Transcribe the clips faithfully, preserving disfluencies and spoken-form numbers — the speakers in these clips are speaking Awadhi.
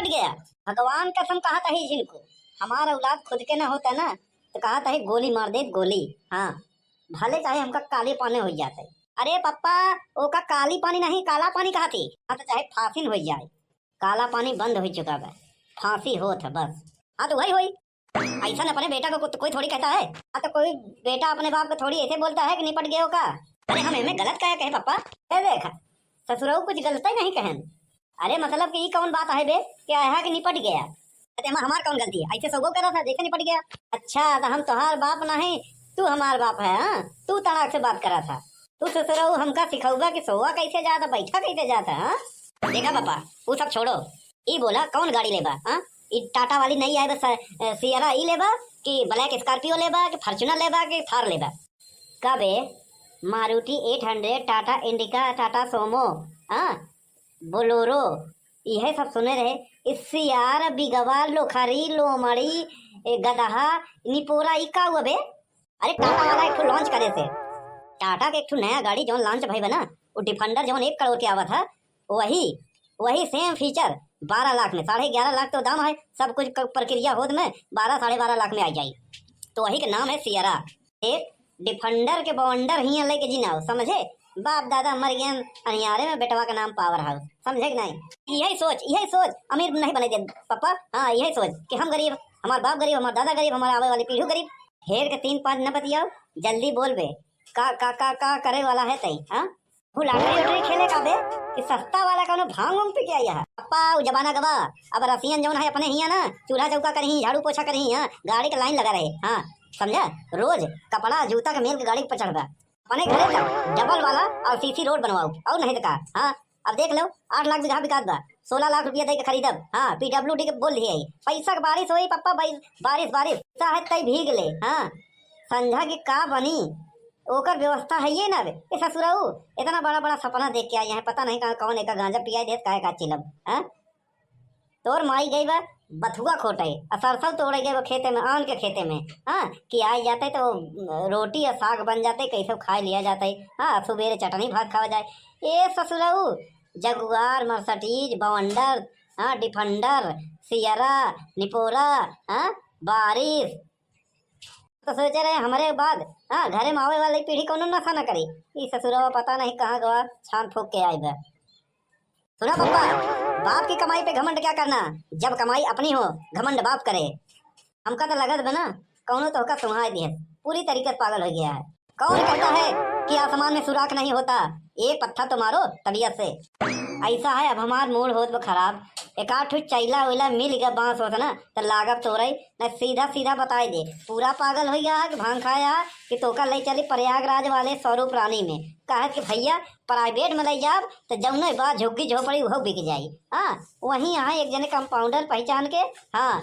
गया। भगवान कसम कहत ही जिनको, हमार औलाद खुद के न होता ना, तो कहत ही गोली मार देत, गोली। हाँ, भले चाहे हमका काले पानी होइ जाते। अरे पप्पा, ओका काली पानी नहीं, काला पानी कहत ही। हाँ, तो चाहे फांसी न होइ जाए, काला पानी बंद होइ चुका बा, फांसी होत है बस। हाँ, तो वही होई। ऐसा अपने बेटा को को-, कोई थोड़ी कहता है। हाँ, तो कोई बेटा अपने बाप को थोड़ी ऐसे बोलता है कि निपट गयो का। अरे, हम एमे गलत काहे कहे पप्पा? ए देख, ससुरऊ कुछ गलत ही नहीं कहन। अरे, मतलब कि ई कौन बात है बे कि आया कि निपट गया? अरे, एमा हमार कौन गलती है? ऐसे सगो करा था, जैसे निपट गया। अच्छा, तो हम तोहार बाप नहीं, तू हमार बाप है। हाँ, तू तड़ाक से बात करा था। तू ससुरऊ हमका सिखौबा कि सोवा कैसे जाता, बैठा कैसे जाता, हाँ? देखा पापा, वो सब छोड़ो। ई बोला, कौन गाड़ी लेबा, हाँ? ई टाटा वाली नई आए बस, अ, सियरा ई लेबा कि ब्लैक स्कॉर्पियो लेबा कि फॉर्च्यूनर लेबा कि थार लेबा? का बे, मारुति एट हंड्रेड, टाटा इंडिका, टाटा सोमो, हाँ? बोलोरो, इहे सब सुने रहे। ई सियार, बिगवा, लोखरी, लोमड़ी, ए, गदहा, निपोरा, ई का हुआ बे? अरे, टाटा वाला एक ठो लॉन्च करे से, टाटा के एक ठो नया गाड़ी जौन लॉन्च भई बा ना, वो डिफेंडर जौन एक करोड़ के आवत है, वही, वही सेम फीचर बारह लाख में, साढ़े ग्यारह लाख तो दाम है, सब कुछ क-, प्रक्रिया होत में बारह, साढ़े बारह लाख में आ जाई। तो वही के नाम है सियरा। एक डिफेंडर के बवंडर हियां लेके जिनाओ, समझे? बाप दादा मर गए अनियारे में, बेटवा का नाम पावर हाउस, समझे कि नहीं? यही सोच, यही सोच, अमीर नहीं बने दे पापा। हाँ, यही सोच कि हम गरीब, हमार बाप गरीब, हमार दादा गरीब, हमार आवे वाली पीढ़ी गरीब। हेर के तीन पाँच न बतियाओ, जल्दी बोल बे, का, का, का, का करे वाला है तई, हाँ? वो लॉटरी वॉटरी खेले का बे कि सस्ता वाला कौनो भांग वांग पी के आई है? पापा, वो जमाना गवा, अब रसियन जौन है अपने हियां ना, चूल्हा चौका करही, झाड़ू पोछा करही, हाँ, गाड़ी के लाइन लगा रहे, हाँ, समझा? रोज कपड़ा जूता के मेल के गाड़ी पर चढ़बा, अपने घरे तक डबल वाला और सीसी रोड बनवाओ, और नहीं तो का, हाँ? अब देख लो, आठ लाख बीघा बिकात बा, सोलह लाख रुपया दे के खरीदब, हाँ, पीडब्ल्यूडी के बोल दिए, पैसा के बारिश होई पापा, बारिश, बारिश, बारिश, चाहे तई भीग ले, हाँ, संझा के का बनी, ओकर व्यवस्था है ये ना बे। ए ससुरऊ, इतना बड़ा बड़ा सपना देख के आई है, पता नहीं कहाँ कौन एका गांजा पियाई देत, काहे का चिलम, हाँ? तोर माई गई बा बथुआ खोटे, आ सरसों तोड़े गए बा खेते में, आन के खेते में, हाँ, कि आ जाते तो रोटी और साग बन जाते, कैसे खाए लिया जाते, हाँ, सुबेरे चटनी भात खावा जाए। ए ससुरऊ, जगुआर, मर्सिडीज, बवंडर, हाँ, डिफेंडर, सियरा, निपोरा, हाँ, बारिश, तो सोचे रहे हमरे बाद, हाँ, घरे में आवे वाली पीढ़ी कौनो नशा न करी। ई ससुरवा पता नहीं कहाँ गवा, छान फूंक के आई बा। सुना पप्पा, बाप की कमाई पे घमंड क्या करना, जब कमाई अपनी हो, घमंड बाप करे। हमका तो लगत बा ना, कौनो तो होका सुहाई दिए, पूरी तरीके से पागल हो गया है। कौन कहता है कि आसमान में सुराख नहीं होता, एक पत्थर तो मारो तबीयत से। ऐसा है, अब हमार मूड होत बा खराब, एक आध ठो चैला उइला मिल गया बांस होत ना, तो लागब तोरई, न सीधा सीधा बताई दे, पूरा पागल हो गया है कि भांग खाया है कि तोका ले चली प्रयागराज वाले स्वरूप रानी में। कहत कि भैया, प्राइवेट में ले जाब तो जौने बा झुग्गी झोपड़ी उहो बिक जाई। हाँ, वहीं यहाँ एक जने कंपाउंडर पहचान के, हाँ,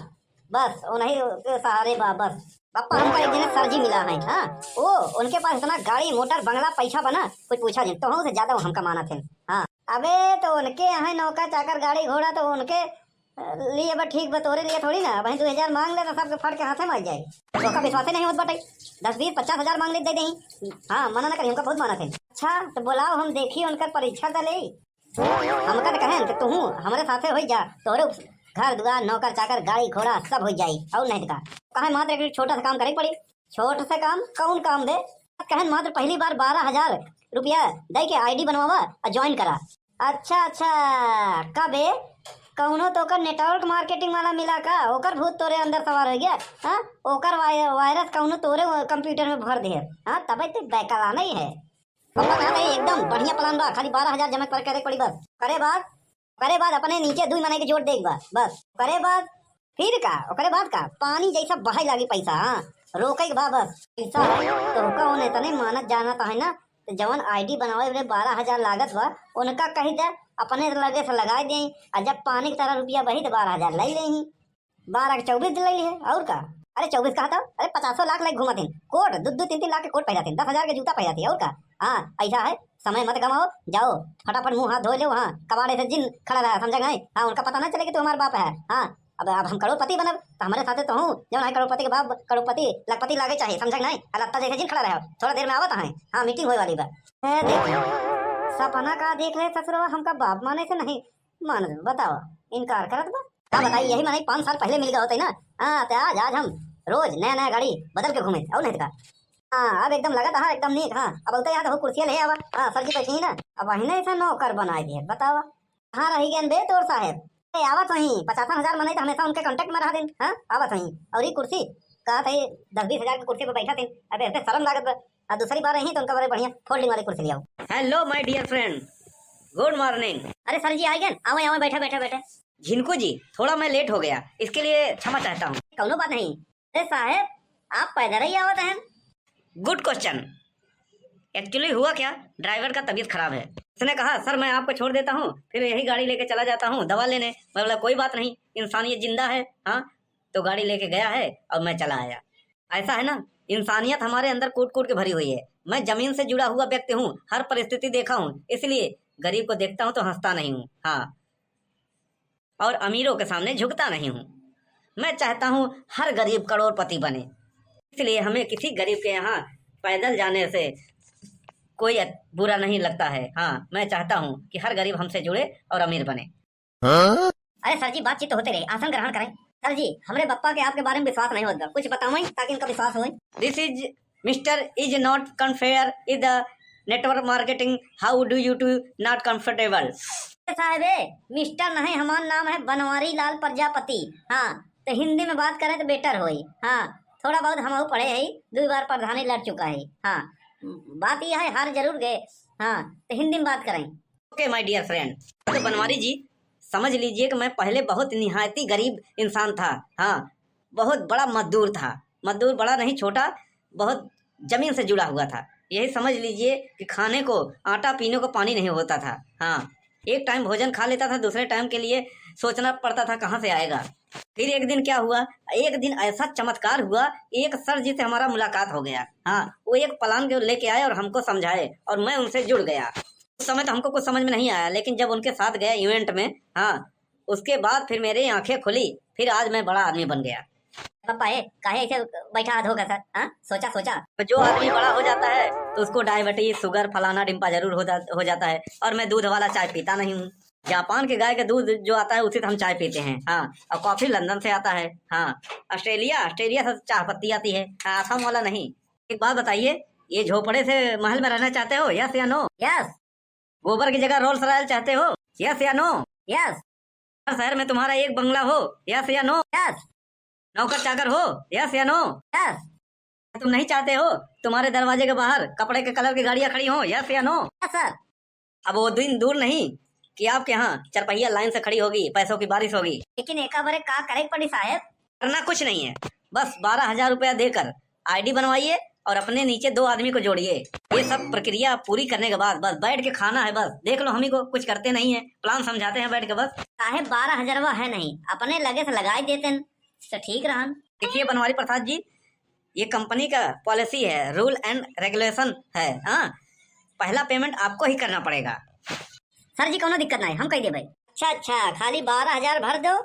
बस उन्हीं के सहारे बा बस। पापा, हमका एक जने सर जी मिला है, हाँ, ओ, उनके पास इतना गाड़ी, मोटर, बंगला, पैसा बा ना, कुछ पूछा जिन, तोहू से ज्यादा हमका मानत है। हाँ, अबे तो उनके यहाँ नौकर चाकर, गाड़ी घोड़ा तो उनके, अ, लिए बा, ठीक बा, तोरे लिए थोड़ी ना। वहीं दो हजार मांग ले तो सबके फट के हाथे में आ जाए। तोका विश्वासे नहीं होत बाटे, दस बीस पचास हजार मांग ले दे देही। हाँ, मना ना करी, हमका बहुत मानत है। अच्छा, तो बोलाओ, हम देखी उनकर परीक्षा तो ले। हमका तो कहेन कि तू हमरे साथे हो जा, तोरे घर दुआर, नौकर चाकर, गाड़ी घोड़ा सब हो जाई, और नहीं तो का। कहे मात्र एक छोटा सा काम करे के पड़ी। छोट से काम? कौन काम बे? कहेन मात्र पहली बार बारह हजार रुपया दे के आईडी बनवावा और ज्वाइन करा। अच्छा, अच्छा, का बे, कौनो तो ओकर नेटवर्क मार्केटिंग वाला मिला का? ओकर भूत तोरे अंदर सवार हो गया, हाँ? ओकर वाय-, वायरस कौनो तोरे कंप्यूटर में भर दे, हाँ? तबे ते बैकला नहीं है। पापा कहा भाई एकदम बढ़िया प्लान बा, खाली बारह हजार जमा पर करे पड़ी बस। करे बाद, करे बाद अपने नीचे दुई मनई के जोड़ देख बा बस। करे बाद फिर का, ओकरे बाद का, पानी जैसा बहाई लागी पैसा, हाँ, रोके के बा बस। पैसा है तो ओका ओने तने मानत जानत है ना, तो जवन आईडी बनावे में बारह हजार लागत बा, उनका कही दे अपने लगे से लगाए दे, आ जब पानी की तरह रुपया बही तो बारह हजार ले ले ही। बारह के चउबीस ले ली है, और का? अरे चउबीस कहा था, अरे पचासों लाख लाइक घूमत हैं, कोट दो दो तीन तीन लाख के कोट पहिरत हैं, दस हजार के जूता पहिरत हैं, और का? हाँ, ऐसा है, समय मत गवाओ, जाओ फटाफट मुंह हाथ धो लो, हाँ, कबाड़े से जिन खड़ा रहा, समझा नहीं? हाँ, उनका पता ना चले कि तू हमारे बाप है। हाँ, अब, अब हम करोड़पति बनब, तो हमारे साथे तो हूँ, जौन है करोड़पति के बाप, करोड़पति, लखपति लागे चाहे, समझा नहीं? आ लत्ता जैसे जिन खड़ा रहा, थोड़ा देर में आवत है, हाँ, मीटिंग होए वाली बा। ए, देखो, सपना का देख ले ससुरवा, हमका बाप माने से नहीं मानत, बताओ, इनकार करत बा। का बताई, यही मनई पाँच साल पहिले मिल गए होते ना, हाँ, तो आज, आज हम रोज नया नया गाड़ी बदल के घूमे, और नहीं तो का। हाँ, अब एकदम लगत है, एकदम नीक। हाँ, अब होते याद हो, कुर्सिया ले आवा। हाँ, सर जी बैठी ही ना। अब वही ना ऐसा नौकर बनाए दिए, बतावा। हाँ, रही गए बे तोर साहेब। ए, आवत वहीं, पचासन हजार मनई तो हमेशा उनके कॉन्टैक्ट में रहा दिन। हाँ, आवत वहीं। और ये कुर्सी, कहा था ये दस बीस हजार की कुर्सी पर बैठा दिन। अबे, अबे शर्म लागत बा। आ दूसरी बार रही तो उनका बड़े बढ़िया फोल्डिंग वाली कुर्सी ले आओ। Hello my dear friend, good morning। अरे सर जी, आ गए? आवे, आवे, बैठे, बैठे, बैठे। झिनको जी, थोड़ा मैं लेट हो गया, इसके लिए क्षमा चाहता हूँ। कौनो बात नहीं। अरे साहेब, आप पैदल ही आवत हैं? गुड क्वेश्चन। एक्चुअली हुआ क्या, ड्राइवर का तबीयत खराब है। उसने कहा, "सर, मैं आपको छोड़ देता हूँ, फिर यही गाड़ी लेके चला जाता हूँ दवा लेने।" मैं बोला, "कोई बात नहीं, इंसानियत जिंदा है।" हाँ, तो गाड़ी लेके गया है और मैं चला आया। ऐसा है ना, इंसानियत हमारे अंदर कूट कूट के भरी हुई है। मैं जमीन से जुड़ा हुआ व्यक्ति हूँ, हर परिस्थिति देखा हूँ, इसलिए गरीब को देखता हूँ तो हंसता नहीं हूँ। हाँ, और अमीरों के सामने झुकता नहीं हूँ। मैं चाहता हूँ हर गरीब करोड़पति बने, इसलिए हमें किसी गरीब के यहाँ पैदल जाने से कोई अच-, बुरा नहीं लगता है। हाँ, मैं चाहता हूँ कि हर गरीब हमसे जुड़े और अमीर बने। अरे सर जी, बातचीत तो होते रहे, आसन ग्रहण करें। सर जी, हमरे बप्पा के आपके बारे में विश्वास नहीं होता, कुछ बतावें ताकि इनका विश्वास होए। This is Mister is not confer is the network marketing, how do you to not comfortable? ए साहब, ए, मिस्टर नहीं, हमार नाम है बनवारी लाल प्रजापति। हाँ, तो हिंदी में बात करें तो बेटर होई। हाँ, थोड़ा बहुत हमहू पढ़े है, दो बार प्रधानी लड़ चुका है। हाँ, बात यह है, हार जरूर गए। हाँ, तो हिंदी में बात करें। ओके माय डियर फ्रेंड, तो बनवारी जी, समझ लीजिए कि मैं पहले बहुत निहायती गरीब इंसान था। हाँ, बहुत बड़ा मजदूर था, मजदूर बड़ा नहीं, छोटा, बहुत जमीन से जुड़ा हुआ था। यही समझ लीजिए कि खाने को आटा, पीने को पानी नहीं होता था। हाँ, एक टाइम भोजन खा लेता था, दूसरे टाइम के लिए सोचना पड़ता था कहाँ से आएगा। फिर एक दिन क्या हुआ, एक दिन ऐसा चमत्कार हुआ, एक सर जी से हमारा मुलाकात हो गया। हाँ, वो एक प्लान के लेके आए और हमको समझाए और मैं उनसे जुड़ गया। उस समय तो हमको कुछ समझ में नहीं आया, लेकिन जब उनके साथ गया इवेंट में, हाँ, उसके बाद फिर मेरी आंखें खुली, फिर आज मैं बड़ा आदमी बन गया। पापा, ए, काहे ऐसे बैठा हाथ होकर सर? हाँ? सोचा, सोचा। जो आदमी बड़ा हो जाता है, तो उसको डायबिटीज, शुगर, फलाना ढिम्पा जरूर हो जा-, हो जाता है। और मैं दूध वाला चाय पीता नहीं हूँ। जापान के गाय का दूध जो आता है, उसी से हम चाय पीते हैं। हाँ, और कॉफी लंदन से आता है। हाँ, ऑस्ट्रेलिया, ऑस्ट्रेलिया से चाय पत्ती आती है। हाँ, असम वाला नहीं। एक बात बताइए, ये झोपड़े से महल में रहना चाहते हो, यस या नो? यस। गोबर की जगह रोल्स रॉयल चाहते हो, यस या नो? यस। हर शहर में तुम्हारा एक बंगला हो, यस या नो? यस। नौकर चाकर हो, यस या नो? यस। तुम नहीं चाहते हो तुम्हारे दरवाजे के बाहर कपड़े के कलर की गाड़ियां खड़ी हों, यस या नो? यस सर। अब वो दिन दूर नहीं कि आपके यहाँ चरपहिया लाइन से खड़ी होगी, पैसों की बारिश होगी। लेकिन एका बरे का करे के पड़ी साहेब? करना कुछ नहीं है, बस बारह हजार रुपया देकर आईडी बनवाइए और अपने नीचे दो आदमी को जोड़िए। ये सब प्रक्रिया पूरी करने के बाद बस बैठ के खाना है। बस देख लो, हम ही को कुछ करते नहीं है, प्लान समझाते हैं बैठ के बस। साहेब, बारह हजारवा है नहीं, अपने लगे से लगाई देते हैं, तो ठीक रहन। देखिए बनवारी प्रसाद जी, ये कंपनी का पॉलिसी है, रूल एंड रेगुलेशन है। हाँ, पहला पेमेंट आपको ही करना पड़ेगा। सर जी, कौनो दिक्कत नहीं, हम कह देबे। अच्छा, अच्छा, खाली बारह हजार भर दो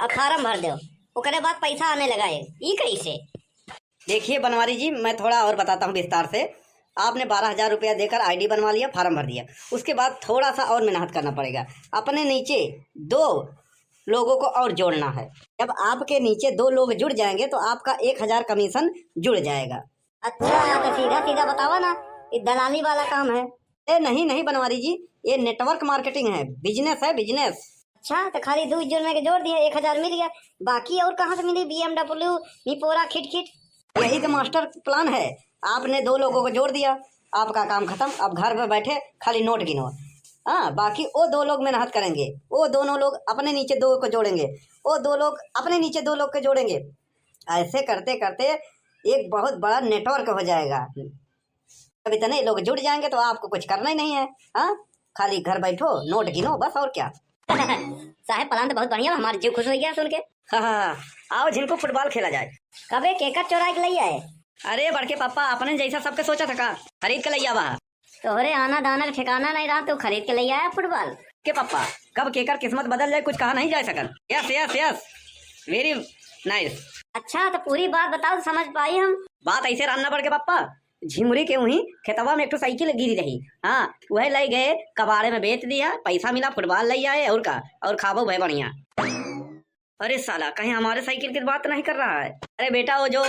और फार्म भर दो, ओकरे बाद पैसा आने लगाए। ई कैसे? देखिए बनवारी जी, मैं थोड़ा और बताता हूँ विस्तार से। आपने बारह हजार रुपया देकर आईडी बनवा लिया, फार्म भर दिया, उसके बाद थोड़ा सा और मेहनत करना पड़ेगा। अपने नीचे दो लोगों को और जोड़ना है। जब आपके नीचे दो लोग जुड़ जाएंगे तो आपका एक हजार कमीशन जुड़ जाएगा। अच्छा, तो सीधा सीधा बतावा ना, ये दलाली वाला काम है। ए, नहीं, नहीं बनवारी जी, ये नेटवर्क मार्केटिंग है, बिजनेस है, बिजनेस। अच्छा, तो खाली दो जुड़ने के जोड़ दिया, एक हजार मिल गया, बाकी और कहाँ से मिली? बीएमडब्ल्यू, निपोरा, खिट खिट। यही तो मास्टर प्लान है, आपने दो लोगों को जोड़ दिया, आपका काम खत्म। अब घर में बैठे खाली नोट गिनो। हाँ, बाकी वो दो लोग मेहनत करेंगे, वो दोनों लोग अपने नीचे दो को जोड़ेंगे, वो दो लोग अपने नीचे दो लोग को जोड़ेंगे। ऐसे करते करते एक बहुत बड़ा नेटवर्क हो जाएगा। जब इतने लोग जुड़ जाएंगे तो आपको कुछ करना ही नहीं है। हाँ, खाली घर बैठो, नोट गिनो, बस, और क्या। साहेब, प्लान तो बहुत बढ़िया बा, हमार जीव खुश हो गया सुन के। हाँ, हाँ, हाँ, आओ झिनको फुटबॉल खेला जाए। कबे केकर चोराए के लई आए? अरे बड़के पापा, अपने जैसा सबके सोचा था का? खरीद के लई आवा। तोहरे आना दाना के ठिकाना नहीं रहा, तू खरीद के लई आया फुटबॉल। के पापा, कब केकर किस्मत बदल जाए, कुछ कहा नहीं जा सकत। यस, यस, यस, वेरी नाइस। अच्छा, तो पूरी बात बताओ तो समझ पाई हम। बात ऐसे रहना बड़के पापा, झिमुरी के वहीं खेतवा में एक ठो साइकिल गिरी रही। हाँ, वह ले गए कबाड़े में बेच दिया, पैसा मिला, फुटबॉल ले आए, और का, और खाबो भय बढ़िया। अरे साला, कहीं हमारे साइकिल की बात नहीं कर रहा है? अरे बेटा, वो जो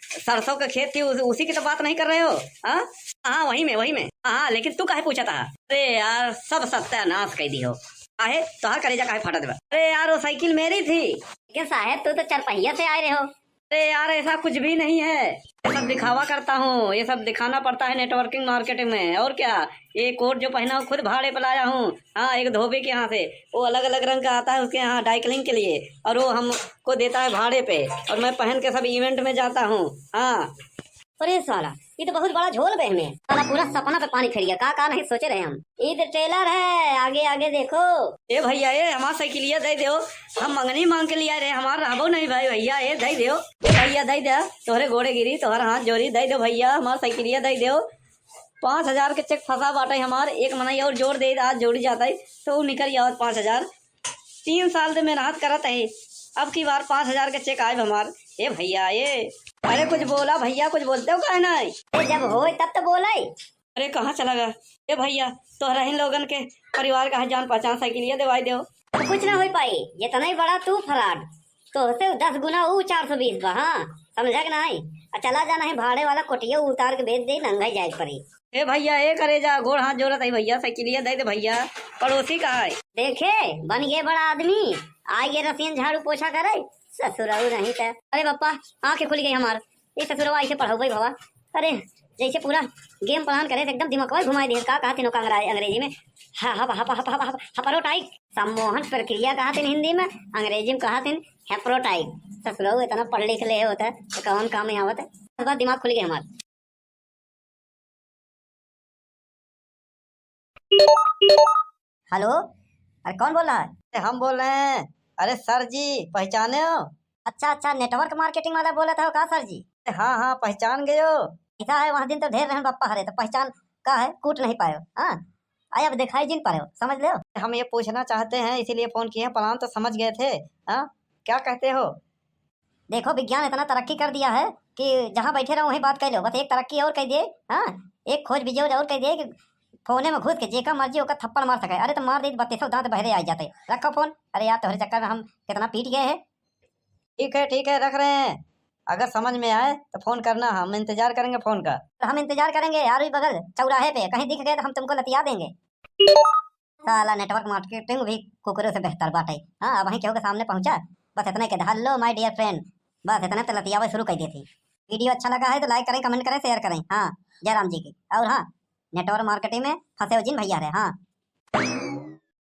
सरसों का खेत थी, उस, उसी की तो बात नहीं कर रहे हो? हाँ हाँ, वही में, वही में। हाँ हाँ, लेकिन तू काहे पूछा था? अरे यार, सब सत्यानाश कर दी हो। काहे? तोहार करेजा काहे फाटत बा? अरे यार, वो साइकिल मेरी थी। लेकिन साहेब, तू तो चरपहिया से आए रहे हो। अरे यार, ऐसा कुछ भी नहीं है, ये सब दिखावा करता हूँ, ये सब दिखाना पड़ता है नेटवर्किंग मार्केटिंग में। और क्या, ये कोट जो पहना हूँ, खुद भाड़े पे लाया हूँ। हाँ, एक धोबी के यहाँ से, वो अलग अलग रंग का आता है उसके यहाँ डाइकलिंग के लिए, और वो हमको देता है भाड़े पे, और मैं पहन के सब इवेंट में जाता हूँ। हाँ। अरे साला, ये तो बहुत बड़ा झोल बे हमें। साला पूरा सपना पे पानी फिर गया। का का नहीं सोचे रहे हम। ये तो ट्रेलर है, आगे आगे देखो। ए भैया, ए हमार साइकिलिया दे दो, हम मंगनी मांग के लिया रहे, हमार रहबो नहीं भाई। भैया, ए दे दो, ए भैया दे दे, तोहरे गोड़े गिरी, तोहर हाथ जोड़ी, दे दो भैया, हमार साइकिलिया दे दो। पाँच हजार के चेक फंसा बाटे हमार, एक मनई और जोड़ दे, आज जोड़ी जाता है तो उ निकल जावत पाँच हजार। तीन साल से मेहनत करत है, अब की बार पाँच हजार के चेक आए हमार। ए भैया, ए, अरे कुछ बोला भैया, कुछ बोलते हो काहे नहीं? ए, जब होए तब तो बोले। अरे कहाँ चला गया? ए भैया, तोहरा ही लोगन के परिवार का है, जान पहचान साइकिलिया देवाई दो। कुछ ना हो पाई, जितना ही बड़ा तू फ्रॉड, तोहसे दस गुना ऊ चार सौ बीस बा, हाँ, समझा कि नहीं? आ चला जाना है भाड़े वाला कोटिया उतार के बेच दे, नंगा ही जाए के पड़ी। ए भैया, ए करेजा, गोड़ हाथ जोड़त है भैया, साइकिलिया दे दे भैया, पड़ोसी का है। देखे, बन गए बड़ा आदमी, आ गए रसियन झाड़ू पोछा करे, ससुराऊ नहीं त। अरे बप्पा, आँखें खुल गई हमार, ये ससुरवा ऐसे पढ़ाऊ भाई भवा। अरे, जैसे पूरा गेम प्लान करे, एकदम दिमागवा घुमाई दिए, का कहते हैं ओका अंग्रा-, अंग्रेजी में? ह-, हप-, हप-, हप-, हप-, हप-, हपरोटाइक। सम्मोहन प्रक्रिया कहत हैं हिंदी में, अंग्रेजी में कहत हैं हेप्रोटाइक। ससुरऊ इतना पढ़ लिख ले होता है, तो कौन काम में आवत है? बस दिमाग खुल गया हमार। हेलो, अरे कौन बोल रहा है? अरे हम बोल रहे हैं। अरे सर जी, पहचाने हो? अच्छा, अच्छा, नेटवर्क मार्केटिंग वाला बोलत हो का सर जी? अरे हाँ, हाँ, पहचान गए हो? ऐसा है, वहाँ दिन तो ढेर रहन बप्पा हरे, तो पहचान का है, कूट नहीं पायो। हाँ, आए अब दिखाई जिन पायो, समझ लो। हम ये पूछना चाहते हैं, इसीलिए फोन किए हैं, प्लान तो समझ गए थे। हाँ, क्या कहते हो? देखो, विज्ञान इतना तरक्की कर दिया है कि जहाँ बैठे रहो वहीं बात कर लो। बस एक तरक्की और कर दिए, हाँ, एक खोज बिजोज और कर दिए कि फोने में घुस के जेका मर्जी ओका थप्पड़ मार सके। अरे तो मार दे, बत्तीसों दांत बहरे आ जाते। रखो फोन। अरे यार, तोहरे चक्कर में हम कितना पीट गए हैं। ठीक है, ठीक है, रख रहे हैं। अगर समझ में आए तो फोन करना, हम इंतजार करेंगे फोन का। हम इंतजार करेंगे यार, वही बगल चौराहे पे कहीं दिख गए तो हम तुमको लतिया देंगे। साला नेटवर्क मार्केटिंग भी कुकुरों से बेहतर बाटे। हाँ, अब वहीं केहू के सामने पहुँचा, बस इतने के, "Hello my dear friend", बस इतने तो लतियावे शुरू कर देती। वीडियो अच्छा लगा है तो लाइक करें, कमेंट करें, शेयर करें। हाँ, जय राम जी की। और हाँ, नेटवर्क मार्केटिंग में फंसे हो जिन भैया रे। हाँ।